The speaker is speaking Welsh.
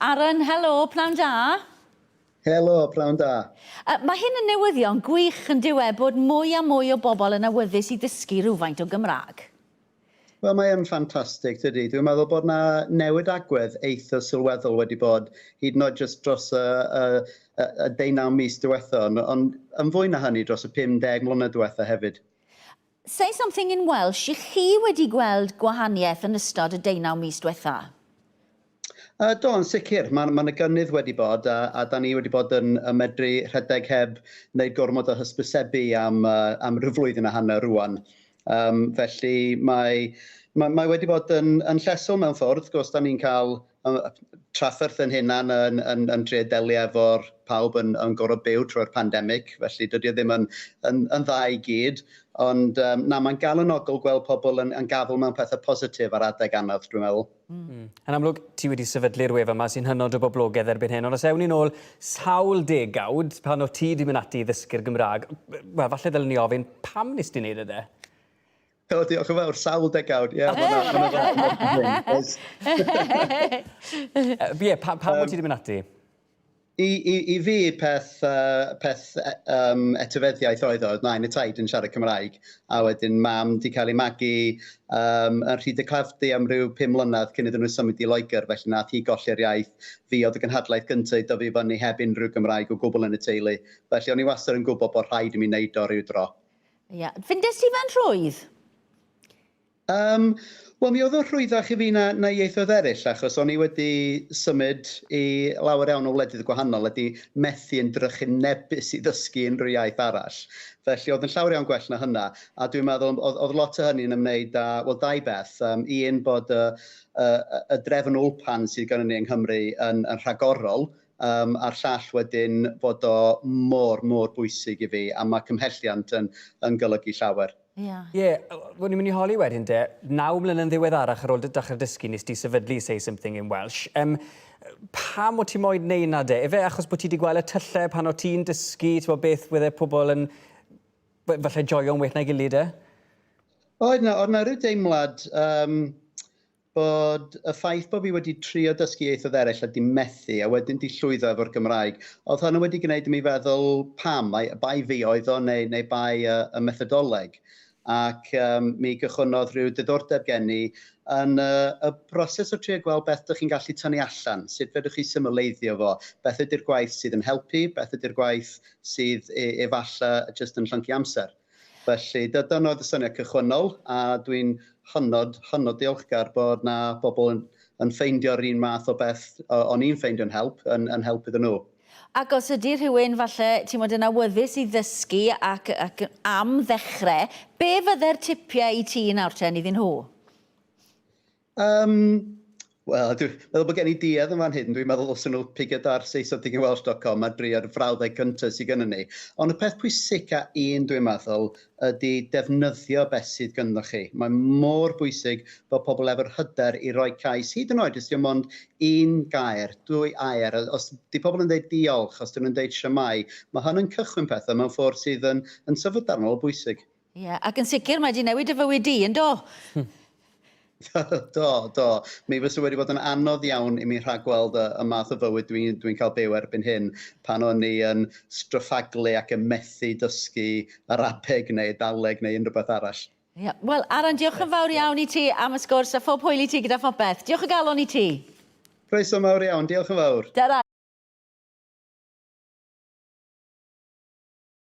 Aaron, helo, pnawn da. Helo, pnawn da. Uh, mae hyn yn newyddion gwych yn dyw e bod mwy a mwy o bobl yn awyddus i ddysgu rhywfaint o Gymraeg. Wel, mae yn ffantastig, tydi. Dwi'n meddwl bod 'na newid agwedd eitha sylweddol wedi bod, hyd yn oed jyst dros y, y, y, y deunaw mis diwetha, ond, ond yn fwy na hynny dros y 50 mlynedd diwetha hefyd. Say Something in Welsh, ych chi wedi gweld gwahaniaeth yn ystod y deunaw mis diwetha? Do, yn sicr. Mae 'na gynnydd wedi bod, a a dan ni wedi bod yn yn medru rhedeg heb wneud gormod o hysbysebu am yy am ryw flwyddyn a hanner rŵan. Yym felly mae mae mae wedi bod yn yn llesol mewn ffordd. Wrth gwrs, dan ni'n cael yy trafferth ein hunain yn yn yn trio delio efo'r pawb yn yn gorfod byw trwy'r pandemig, felly dydy o ddim yn yn yn dda i gyd. Ond yym na, mae'n galonogol gweld pobl yn yn gafael mewn pethau positif ar adeg anodd, dwi'n meddwl. Mm. Yn amlwg, ti wedi sefydlu'r wefan yma sy'n hynod o boblogaidd erbyn hyn, ond os ewn ni nôl sawl degawd pan o ti wedi mynd ati i ddysgu'r Gymraeg, wel, falle ddylen ni ofyn, pam nes ti wneud e de? O, diolch yn fawr, sawl degawd, ie. Ie, pam, pam um, ti wedi mynd ati? I i i fi peth yy peth e- yym etifeddiaeth oedd o, oedd nain a taid yn siarad Cymraeg, a wedyn mam 'di cael ei magu yym yn Rhyd y Clafdy am ryw 5 mlynedd cyn iddyn nhw symud i Loegr, felly nath hi golli'r iaith. Fi oedd y genhadlaeth gyntaf i dyfu fyny heb unrhyw Gymraeg o gwbl yn y teulu, felly o'n i wastad yn gwybod bod rhaid i mi wneud o ryw dro. Ia. Ffindes ti fe'n rhwydd? Yym, wel mi oedd o'n rhwyddach i fi na, na ieithoedd eraill, achos o'n i wedi symud i lawer iawn o wledydd gwahanol a 'di methu yn drychinebus i ddysgu unrhyw iaith arall. Felly oedd yn llawer iawn gwell na hynna, a dwi'n meddwl oedd, oedd lot o hynny'n ymwneud â, wel, dau beth. Um, un, bod y, y, y drefn wlpan sydd gennym ni yng Nghymru yn, yn rhagorol, um, a'r llall wedyn fod o mor, mor bwysig i fi, a mae cymhelliant yn, yn golygu llawer. Ia. Ie, o'n i'n mynd i holi wedyn de, 9 mlynedd yn ddiweddarach ar ôl dy dechrau dysgu nes di sefydlu Say Something in Welsh. Um, pam o ti moyn neud na de? Ife achos bod ti wedi gweld y tyllau pan o ti'n dysgu, ti'n beth fydde pobl yn falle joio'n well na'i gilydd de? Oedd na, oedd na rhyw deimlad um, bod y ffaith bod fi wedi trio dysgu ieithoedd eraill a di methu a wedyn di llwyddo efo'r Gymraeg, oedd hynny wedi gwneud i mi feddwl pam, ai bai fi oedd o neu, neu bai y, y methodoleg. Ac um, mi gychwynnodd rhyw diddordeb gen i yn y, y broses o trio gweld beth ydych chi'n gallu tynnu allan, sut fedrwch chi symleiddio fo, beth ydy'r gwaith sydd yn helpu, beth ydy'r gwaith sydd e, efallai jyst yn llyncu amser. Felly dyna oedd y syniad cychwynnol, a dwi'n hynod, hynod diolchgar bod na bobl yn, yn ffeindio'r un math o beth o'n i'n ffeindio'n help, yn, yn help iddyn nhw. Ac os ydy rhywun falle, ti'n bod yn awyddus i ddysgu ac, ac am ddechrau, be fydde'r tipiau i ti nawr ten iddyn nhw? Wel, dwi'n meddwl bod gen i duedd yn fan hyn. Dwi'n meddwl ddylsen nhw pigo ar saysomethingwelsh.com a drio'r frawddeg cyntaf sydd gennym ni. Ond y peth pwysica un, dwi'n meddwl, ydy defnyddio beth sydd gynno chi. Mae mor bwysig bod pobl efo'r hyder i roi cais, hyd yn oed os dim ond un gair, dwy air. Os di pobl yn dweud diolch, os dyn nhw'n dweud shwmae, mae hwn yn cychwyn pethau mewn ffordd sydd yn, yn syfrdanol o bwysig. Ie, yeah, ac yn sicr mae wedi newid y fywyd di, yn do? Do, do. Mi fysa wedi bod yn anodd iawn i mi rhagweld y, y math o fywyd dwi'n dwi cael byw erbyn hyn pan o'n i yn stryffaglu ac yn methu dysgu Arabeg neu Eidaleg neu unrhyw beth arall. Ie, yeah. Wel, Aaron, diolch yn fawr iawn i ti am y sgwrs a phob hwyl i ti gyda phopeth. Diolch o galon i ti. Croeso mawr iawn, diolch yn fawr. Tara.